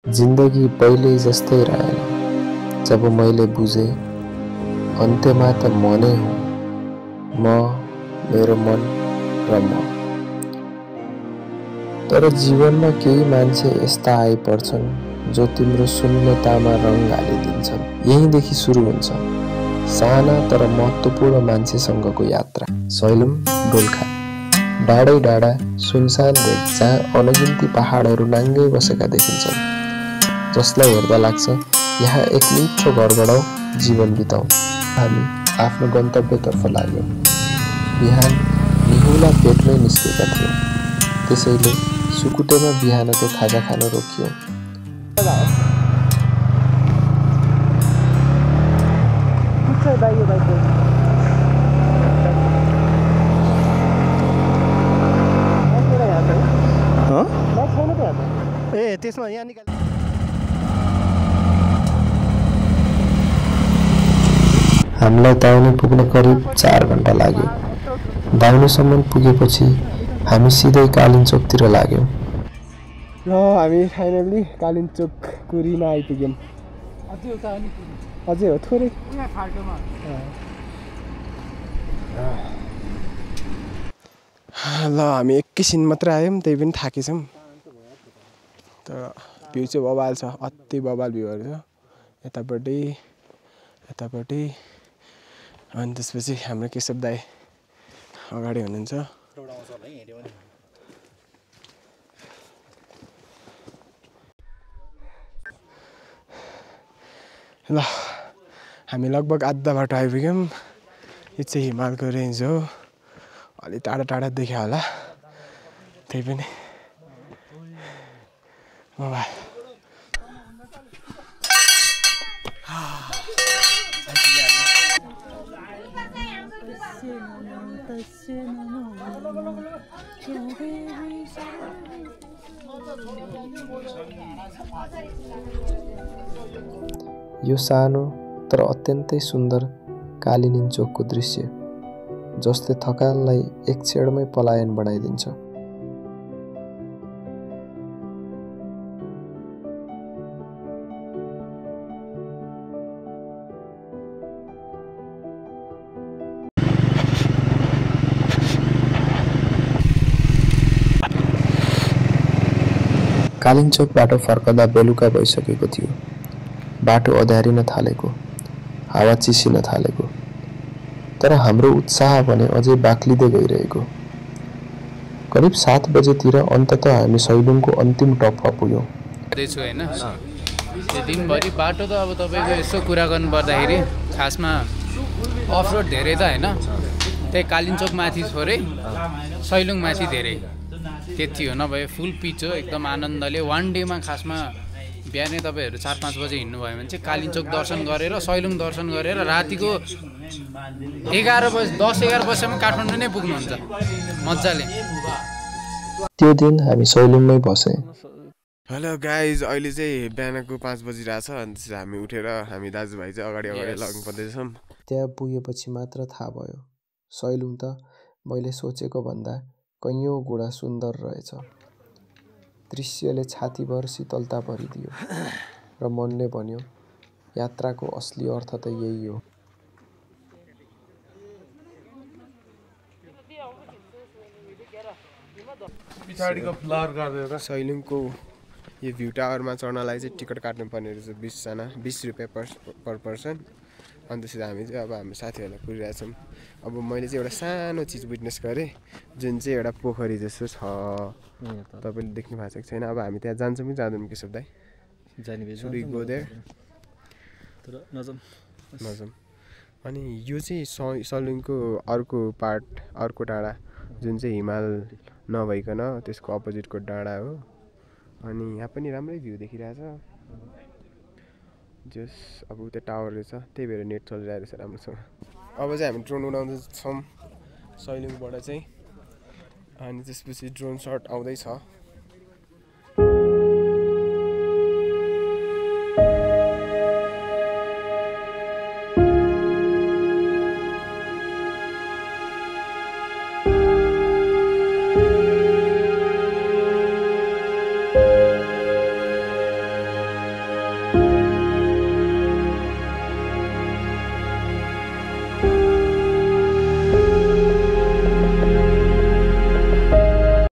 जिन्दगी पहिले जस्तै रहेन। जब मैले बुझे अन्त्यमा त म नै हुँ, म, मेरो मन र म। तर जीवनमा केही मान्छे यस्ता आइपर्छन् जो तिम्रो शून्यतामा रङ हालिदिन्छन्। यहीँदेखि सुरु हुन्छ साना तर महत्त्वपूर्ण मान्छेसँगको यात्रा। सैलुङ, दोलखा, डाँडै डाँडा, सुनसान भेग जहाँ अनगिन्ती पहाडहरू नाङ्गै बसेका देखिन्छन्, जसलाई हेर्दा लाग्छ यहाँ एक मिठो घर बनाऊ, जीवन बिताऊ। हामी आफ्नो गन्तव्यतर्फ लाग्यौँ। बिहान निहुला पेटमै निस्केका थियौँ, त्यसैले सुकुटेमा बिहानको खाजा खान रोकियौँ। हामीलाई दाउनी पुग्न करिब 4 घण्टा लाग्यो। दाउनीसम्म पुगेपछि हामी सिधै कालिन्चोकतिर लाग्यौँ। र हामी फाइनल्ली कालिन्चोक कुरीमा आइपुग्यौँ। अझै हो थोरै। ल हामी एकैछिन मात्र आयौँ, त्यही पनि थाकेछौँ। तर भ्यू चाहिँ बबाल छ, अति बबाल भ्यूहरू छ यतापट्टि यतापट्टि। अनि त्यसपछि हाम्रो केशव दाइ अगाडि हुनुहुन्छ। ल हामी लगभग आधा बाटो आइपुग्यौँ। यो चाहिँ हिमालको रेन्ज हो, अलि टाढा टाढा देखियो होला, त्यही पनि बबाल। यो सानो तर अत्यन्तै सुन्दर कालिनिन्चोकको दृश्य, जसले थकानलाई एक क्षणमै पलायन बनाइदिन्छ। कालिन्चोकबाट फर्कदा बेलुका भइसकेको थियो। बाटो अँध्यारिन थालेको, हावा चिसिन थालेको, तर हाम्रो उत्साह भने अझै बाक्लिँदै गइरहेको। करिब 7 बजेतिर अन्ततः हामी सैलुङको अन्तिम टपमा पुग्यौँ। हैन त्यो दिनभरि बाटो त अब तपाईको यसो कुरा गर्नु पर्दाखेरि खासमा अफरोड धेरै त हैन, त्यही कालिन्चोक माथि छोरे सैलुङ माथि धेरै, त्यति हो। नभए फुल पिच हो, एकदम आनन्दले। वान डेमा खासमा बिहानै तपाईहरु 4-5 बजे हिँड्नु भयो भने चाहिँ कालिन्चोक दर्शन गरेर सैलुङ दर्शन गरेर रातिको 11 बजे 10-11 बजेसम्म काठमाडौँ नै पुग्नुहुन्छ मज्जाले। त्यो दिन हामी सैलुङमै बसे। हेलो गाइज, अहिले चाहिँ बिहानको 5 बजिरहेछ। अनि हामी उठेर हामी दाजुभाइ चाहिँ अगाडि लाग्नु पर्दैछौँ। त्यहाँ पुगेपछि मात्र थाहा भयो सैलुङ त मैले सोचेको भन्दा कैयौँ गुणा सुन्दर रहेछ। दृश्यले छातीभर शीतलता भरिदियो र मनले भन्यो यात्राको असली अर्थ त यही हो। सैलुङको यो भ्यू टावरमा चढ्नलाई चाहिँ टिकट काट्नुपर्ने रहेछ, 20 रुपियाँ पर पर्सन। अनि त्यसपछि हामी चाहिँ अब हाम्रो साथीहरूलाई कुरिरहेछौँ। अब मैले चाहिँ एउटा सानो चिज विटनेस गरेँ, जुन चाहिँ एउटा पोखरी जस्तो छ। तपाईँले देख्नु भएको छ कि छैन। अब हामी त्यहाँ जान्छौँ कि जाँदैनौँ केशव दाइ? गो देयर तर नजाउँ। अनि यो चाहिँ सैलुङको अर्को पार्ट, अर्को डाँडा, जुन चाहिँ हिमाल नभइकन त्यसको अपोजिटको डाँडा हो। अनि यहाँ पनि राम्रै भ्यू देखिरहेछ। जस अब उता टावर रहेछ, त्यही भएर नेट चलिरहेको रहेछ राम्रोसँग। अब चाहिँ हामी ड्रोन उडाउँदैछौँ सैलुङबाट चाहिँ। अनि त्यसपछि ड्रोन सट आउँदैछ।